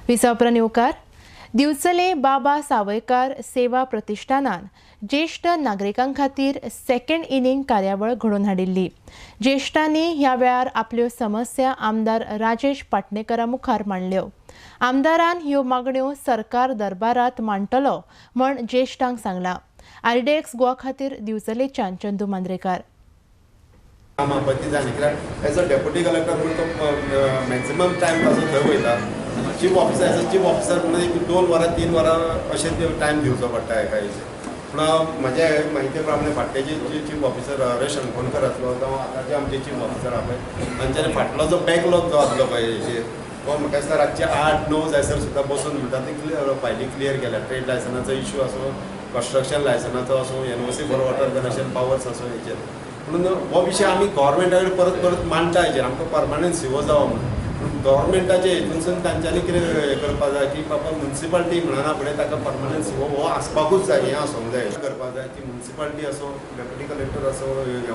विसावप्रा येवकार. दिवचले बाबा सावयकार सेवा प्रतिष्ठानान ज्येश्ठ नागरिकां खातीर सेकंड इनिंग कार्यावळ घडोवन हाडिल्ली. ज्येश्ठांनी ह्या वेळार आपल्यो समस्या आमदार राजेश पाटणेकरा मुखार मांडल्यो. आमदारान ह्यो मागण्यो सरकार दरबारात मांडटलो म्हण ज्येश्ठांक सांगलां. आरडीएक्स गोवा खातीर दिवचलेच्यान Chandu Mandrekar. As a deputy collector म्हणून तो मॅक्झिमम टायम ताजो थंय वयता. Chief officer as a chief officer म्हणून एक 2 वरां 3 वरां अशें टायम दिवचो पडटा हेका हेचेर. पूण म्हज्या म्हायती प्रमाणे फाटले जे चीफ ऑफिसर हरेश अंकोणकर आसलो, जावं आतांचे आमचे चीफ ऑफिसर आहा पळय, तांच्यांनी फाटलो जो बॅकलॉग जो आसलो पळय हेचेर, तो म्हाका दिसता रातचे 8-9 जायसर सुद्दां बसून म्हणटा ती फायली क्लियर केल्या. ट्रेड लायसनाचो इश्यू आसूं, कन्स्ट्रक्शन लायसनाचो आसूं, NOC for water connection powers आसूं हेचेर. म्हणून हो विशय आमी गव्हर्मेंटा कडेन परत परत मांडटा हेचेर, आमकां परमनंट सीओ जावो म्हणून. पूण गव्हर्मेंटाचे हितूनसून तांच्यांनी कितें हें करपाक जाय की बाबा मुन्सिपालिटी म्हणना फुडें ताका परमनंट सीओ हो आसपाकूच जाय, हें आसूंक जाय. करपाक जाय की मुन्सिपालिटी आसूं, डेप्युटी कलेक्टर आसूं,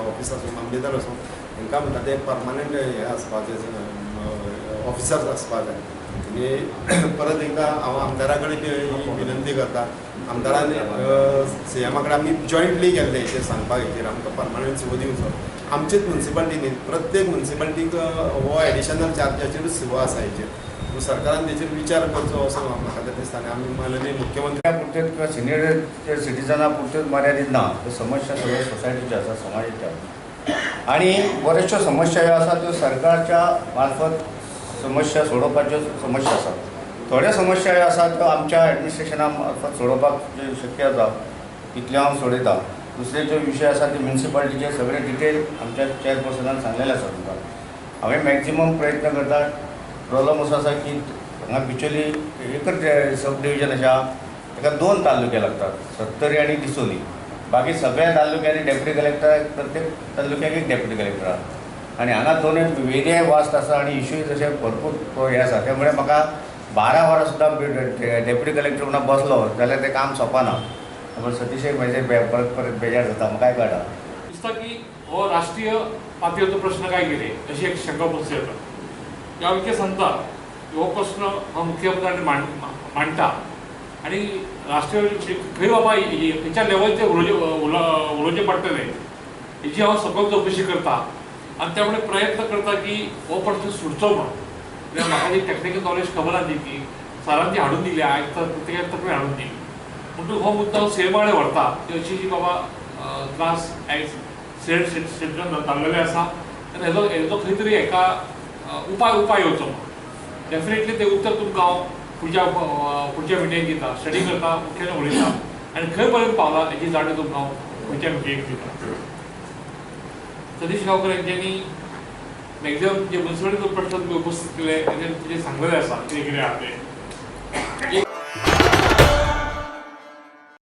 ऑफिस आसूं, मामलेदार आसूं, हांकां म्हणटा ते परमनंट हें आसपाक जाय, ऑफिसर्स आसपाक जाय. आनी परत एकदां हांव आमदारा कडेन ही विनंती करता, आमदारान सीएमा कडेन आमी जॉयंटली गेल्ले हेचेर सांगपाक हेचेर आमकां परमनंट सीओ दिवचो. आमचेच मुन्सिपालिटी न्ही, प्रत्येक मुन्सिपालिटीक हो एडिशनल चार्जाचेरूच सीओ आसा हेचेर. पूण सरकारान तेचेर विचार करचो असो म्हाका तरी दिसता. आनी आमी माननीय मुख्यमंत्री पुरतेच किंवा सिनियर सिटीजना पुरतेच मर्यादीत ना, त्यो समस्या सगळ्या सोसायटीच्यो आसा, समाजाच्यो आसा. आनी बऱ्योचश्यो समस्या ह्यो आसा त्यो सरकारच्या मार्फत समस्या सोडोवपाच्यो समस्या आसात. थोड्यो समस्या ह्यो आसात त्यो आमच्या एडमिनिस्ट्रेशना मार्फत सोडोवपाक शक्य आसा तितल्यो हांव सोडयता. दुसरे जे विशय आसा ते म्युनिसिपालिटीचे सगळे डिटेल आमच्या चेअरपर्सनान सांगलेले आसा तुमकां. हांवें मॅक्झिमम प्रयत्न करता. प्रॉब्लम असो आसा की हांगा बिचोली एकच सब डिविजन आसा, ताका 2 तालुके लागतात, सत्तरी आनी दिसोली. बाकी सगळ्या तालुक्यांनी डेप्युटी कलेक्टर, प्रत्येक तालुक्याक एक डेप्युटी कलेक्टर आसा. आनी हांगा दोनूय एरिया वास्ट आसा आनी इश्यूय तशे भरपूर हे आसा. त्यामुळे म्हाका 12 वरां सुद्दां डेप्युटी कलेक्टर म्हणून बसलो जाल्यार तें काम सोंपना. पूण सतीशेक म्हजे परत परत बेजार जाता, म्हाकाय कळटा. दिसता की हो राष्ट्रीय पातळेचो प्रश्न काय कितें अशी एक शंका उपस्थित जाता. ह्या विखे सांगता हो प्रश्न हो मुख्यमंत्र्यांनी मांडटा आनी राष्ट्रीय खंय बाबा खंयच्या लेवलचेर उलोवचें पडटलें हेची हांव सकयल चवकशी करता आनी त्यामुळे प्रयत्न करता की हो प्रश्न सुटचो म्हणून. कित्याक म्हाका जी टॅक्निकल नॉलेज खबर आसली की सरान ती हाडून दिली, आयज प्रत्येकान तकली हाडून दिली. म्हणटकूच हो मुद्दो हांव सीएमा कडेन व्हरता की अशी जी बाबा त्रास आयज सिनियर सिटीजन जाल्लेले आसा आनी हेजो खंय तरी हेका उपाय येवचो म्हणून. डेफिनेटली तें उत्तर तुमकां हांव फुडच्या मिटिंगेक दिता, स्टडी करता, मुख्यान उलयता आनी खंय पर्यंत पावला हेची जाणीव तुमकां हांव फुडच्या मिटिंगेक दिता. सतीश गांवकर हेंच्यांनी मॅक्झिमम जे मुन्सिपालिटीचो प्रश्न तुमी उपस्थित केले तेजेर सांगलेले आसा कितें कितें आहा तें.